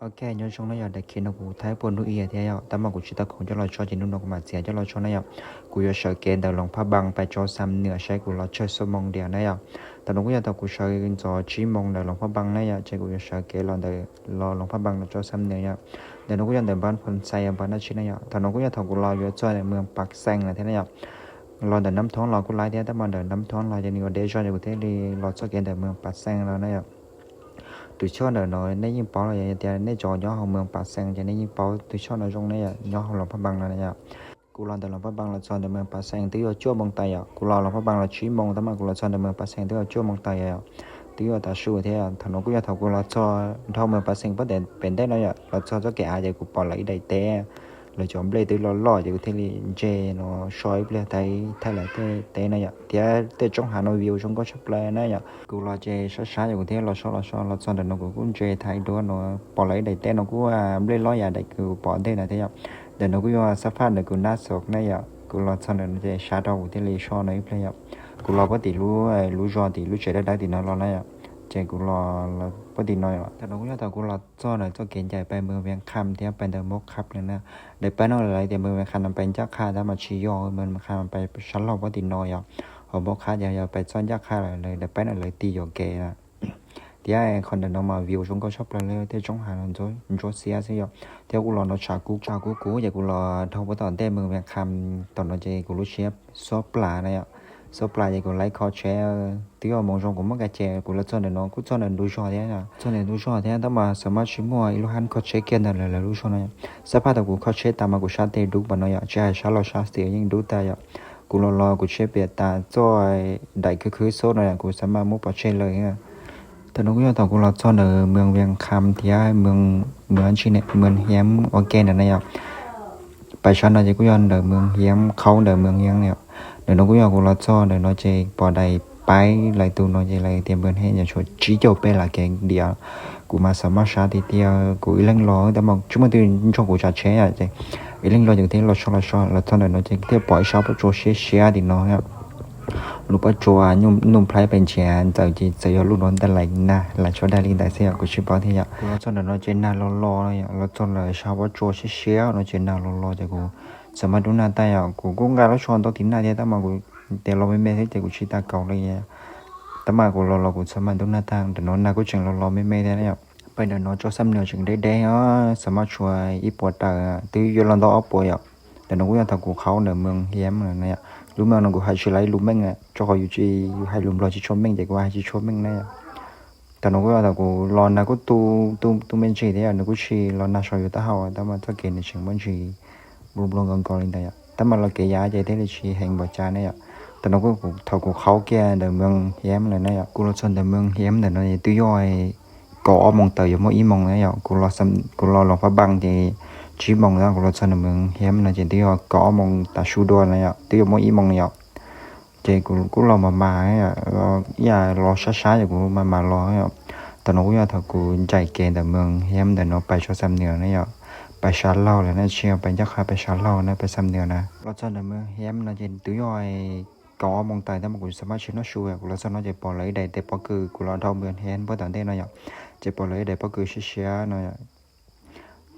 Ok, nyob zoo na yom, daim khiv no kuv thaij puag hnub i thiab yom, tab mas kuv tsis tau khoom coj los tso ces hnub no kuv mam txiav coj los tso na yom. Kuv yuav sawv kev ntawm Loos Phaj Npas pais tso Xam Nuas saib kuv los tsawg xuab moos diam na yom. Thaum no kuj yog thaum kuv sawv ntxov tsib moos ntawm Loos Phaj Npas na yom, ces kuv yuav sawv kev los ntawm, los Loos Phaj Npas los tso Xam Nuas yom. Ntawm no kuj yog ntawm Npab Phoo Xais Npab Naj Tshij na yom. Thaum no kuj yog thaum kuv los yuav txog ntawm Moos Pas Xees lawm thiab na yom. Los ntawm Nab Thoob los kuj laib thiab, tab mas ntawm Nab Thoob los ces nws ua deb zog ces kuv thiaj li los txoj kev ntawm Moos Pas Xees los na yom. Tus choj ntawm no nej yeej paub los yom, yog tias nej cov nyob hauv Moos Pas Xees ces nej yeej paub tus choj no zoo ne yom, nyob hauv Loos Phaj Npas no na yom. Kuv los ntawm Loos Phaj Npas los txog ntawm Moos Pas Xees twb yuav cuaj moos tas yom. Kuv los Loos Phaj Npas los tsib moos, tab mas kuv los txog ntawm Moos Pas Xees twb yuav cuaj moos tas yom, twb yuav tav su thiab. Thaum no kuj yog thaum kuv los txog dhau Moos Pas Xees pem ntej no yom, los txog txoj kev av ces kuv pom lawv ib daim teb, lawv cov nplej twb loj loj ces kuv thiaj li ntse no so ib pliag thaij, thaij lawv tej teb no yom, thiab tej roob hav no view zoo nkauj tshaj plaws na yom. Kuv los ces sab sab ces kuv thiaj los so los so los txog ntawm no kuv kuj ntse thaij dua no, pom lawv ib daim teb no kuj nplej loj yam daim kuv pom ntej no thiab yom. Ntawm no kuj yog xab phaj ntawm kuv Nab Xos na yom, kuv los txog ntawm no ces sab rau kuv thiaj li so no ib pliag yom. Kuv los puag tim lub, lub zos tim lub tsev dawb dawb tim no los na yom, ces kuv los puag tim no yom. Thaum no kuj yog thaum kuv los txog ntawm txoj kev ncaim pais Moos Vias Kham thiab pais ntawm Moos Kham lawm na. Daim pab no lawv tias Moos Vias Kham no pais Ncaj Qha tab mas tsis yog, Moos Vias Kham pais sab laug puag tim no yom, ho Moos Kham ces yog pais txoj Ncaj Qha lawm, daim pab no lawv tis yuam kev na. Thiab qhov ntawm no mas view zoo nkauj tshaj plaws li, tej roob hav no ntsuab xiab xwb yom. Thiab kuv los no tshav kub tshav kub kub ces kuv los dhau puag tom ntej Moos Vias Kham tom no ces kuv lub siab xuab plas na yom. Xuab plas ces kuv laib kho tsheb, twb yog moos zoo kuv muab kav ces kuv los txog ntawm no kuj txog ntawm ntug zos thiab, txog ntawm ntug zos thiab tab mas xav mas tsis muaj ib lub hab kho tsheb kiag ntawm lawv lub zos no yom. Xab phaj thaum kuv kho tsheb tas mas kuv sab tes dub pam no yom, tsis hais sab laug sab xis yeej dub tas yom. Kuv los los kuv tsheb piam tas txoj daim khwb khwb xob no yom, kuv xav mas muab pov tseg lawm. Thaum no kuj yog thaum kuv los txog ntawm Moos Vias Kham thiab Moos, Moos Tshij ne, Moos Hiam ua ke ntawm no yom. Pais sab no ces kuj yog ntawm Moos Hiam, qhaub ntawm Moos Hiam yom. Ntawm no kuj yog kuv los txog ntawm no ces pom daim paib lawv tus no ces lawv tias Moos Hiam, tshuav tsib caug peb las kev diam. Kuv mas xav mas sab tiag tiag, kuv ib leeg los tab mas tsis muaj twg nrog kuv tsav tsheb ces ib leeg los ces kuv thiaj los so los so los txog ntawm no ces thiaj pom ib sab pob tsuas siab siab tim no. Lub pob tsuas nug nplaib pes ntshiab ntxaws ces txawm yog lub no ntawd lawm na, lawv tsuas dag li ntawd xwb yom, kuv tsis paub thiab yom. Kuv los txog ntawm no ces nag los los yom, los txog lawm sab pob tsuas siab siab no ces nag los los ces kuv xav mas dub nag tag yom, kuv kuj nqa lub tsho ntau tim nag thiab tab mas kuv tias los me me thiab ces kuv tsis tas kaus li. Tab mas kuv los los kuv xav mas dub nag tag, ntawm no nag kuj tseem los los me me thiab yom. Pais ntawm no tso Xam Nuas tseem deb deb, xav mas tshuav ib puas tawm twb yuav los ntau ob puas yom. Ntawm no kuj yog thaum kuv qhaub ntawm Moos Hiam na yom. Lub meej no kuv hais tsis laib lus meej, rau qhov yus tsis, yus hais lus Nplog tsis tshua meej ces kuv hais tsis tshua meej na yom. Thaum no kuj yog thaum kuv los nag kuj tu, tu, tu me ntsis thiab, nws kuj tsis los nag saum yus taub hau, tab mas txoj kev nws tseem muaj ntsis nplu nplu nkaus nkaus li ntawd yom. Tab mas los kev yav ces thiaj li tsis heev npaum cas ne yom. Thaum no kuj thaum kuv qhaub kiag ntawm Moos Hiam lawm na yom, kuv los txog ntawm Moos Hiam ntawm no twb yog kaum ob moos tawm yuav muaj ib moos na yom. Kuv los, kuv los Loos Phaj Npas ces tsib moos na, kuv los txog ntawm Moos Hiam no ces twb yog kaum ob moos tav su dua na yom, twb yuav muaj ib moos yom. Ces kuv kuj los mas mas, ib yam los sab sab ces kuv mas mas los yom. Thaum no kuj yog thaum kuv ncaim kev ntawm Moos Hiam ntawm no pais tso Xam Nuas na yom, pais sab laug lawm na, tsis yog pais Ncaj Qha, pais sab laug na, pais Xam Nuas na. Los txog ntawm Moos Hiam no ces twb yog kaum ob moos tawm tab mas kuv xav mas tsis noj su, kuv los txog no ces pom lawv ib daim tes pob kws, kuv los dhau Moos Hiam puag tom ntej no yom, ces pom lawv ib daim pob kws siab siab no yom.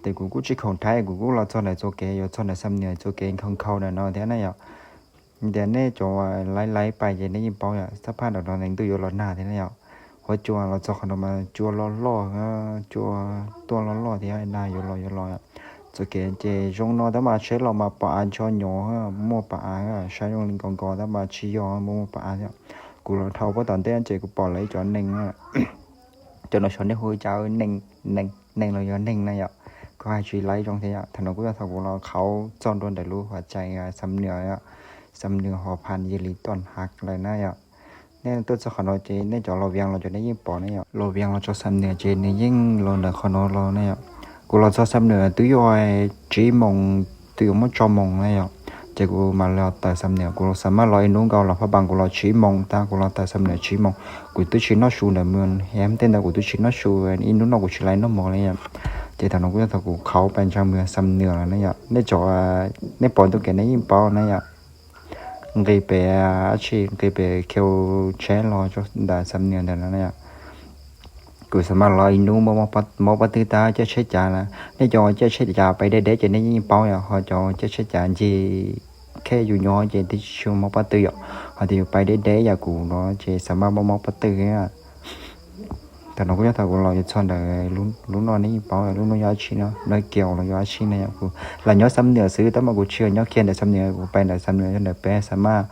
Ces kuv kuj tsis khoom thaij, kuv kuj los txog ntawm txoj kev, yuav txog ntawm Xam Nuas txoj kev nkhaus nkhaus ntawm no thiab na yom. Tias nej cov laib laib pais ces nej yeej paub yom, xab phaj ntawm no ntuj yuav los nag thiab na yom. Huab cua los txog qhov no mas cua loj loj, cua tuaj loj loj thiab, nag yuav los yuav los. Txoj kev ces zoo no tab mas tsheb los mas pom av ncho nyov, muaj pom av, saib zoo li nkaus nkaus tab mas tsis yog, muaj muaj pom av thiab. Kuv los dhau puag tom ntej ces kuv pom lawv ib cov nees, cov no xyov nej hu cas, nees, nees, nees los yog neeg na yom. Kuv hais tsis laib zoo thiab yom. Thaum no kuj yog thaum kuv los qhaub txog ntua ntawm lub huam cai Xam Nuas, Xam Nuas Hos Phas Yis Lis Tuam Hav lawm na yom. Nej tuaj txog qhov no ces nej cov los Vias los ces nej yeej pom ne yom. Los Vias los tso Xam Nuas ces nws yeej los ntawm qhov no los na yom. Kuv los txog Xam Nuas twb yuav tsib moos, twb yuav muab tso moos na yom. Ces kuv mam los tawm Xam Nuas, kuv xav mas los ib hnub nkaus los Phaj Npas, kuv los tsib moos tag, kuv los tawm Xam Nuas tsib moos. Kuv twb tsis noj su ntawm Moos Hiam tej ntawd, kuv twb tsis noj su, ib hnub no kuv tsis laib noj mov li yom. Ces thaum no kuj yog thaum kuv qhaub pais ntsa Moos Xam Nuas lawm na yom. Nej cov, nej pom ntu kev nej yeej paub na yom. Nqis pem, dab tsi, nqis pem kheu tsheb los ntawm Xam Nuas ntawm no na yom. Kuv xav mas los ib hnub mob pob twg tag caij tsheb cav na. Nej cov caij tsheb cav pais deb deb ces nej yeej paub yom, ho cov caij tsheb cav ncig kheb yus nyob ces twb tsis tshua mob pob twg yom. Ho tias yus pais deb deb yam kuv no ces xav mas mob mob pob twg. Thaum no kuj yog thaum kuv los yuav txog ntawm lub no nej yeej paub lub no yog dab tsi no, Nplog Kiaus los yog dab tsi no yom. Kuv lam nyob Xam Nuas xwb tab mas kuv tsis yog nyob kiag ntawm Xam Nuas, kuv pais ntawm Xam Nuas yog ntawm peb Xam Mas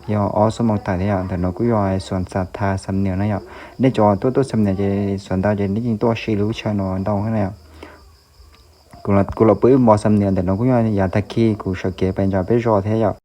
yog ob xuab moos tawm thiab yom. Ntawm no kuj yog xuas xav tha Xam Nuas na yom. Nej cov tuaj tuaj Xam Nuas ces xuas ntau ces nej yeej tuaj si lub chaw no ntau na yom. Kuv los pw ib hmos Xam Nuas ntawm no kuj yog yav tag kis kuv sawv kev pais ntsa peb zos thiab yom.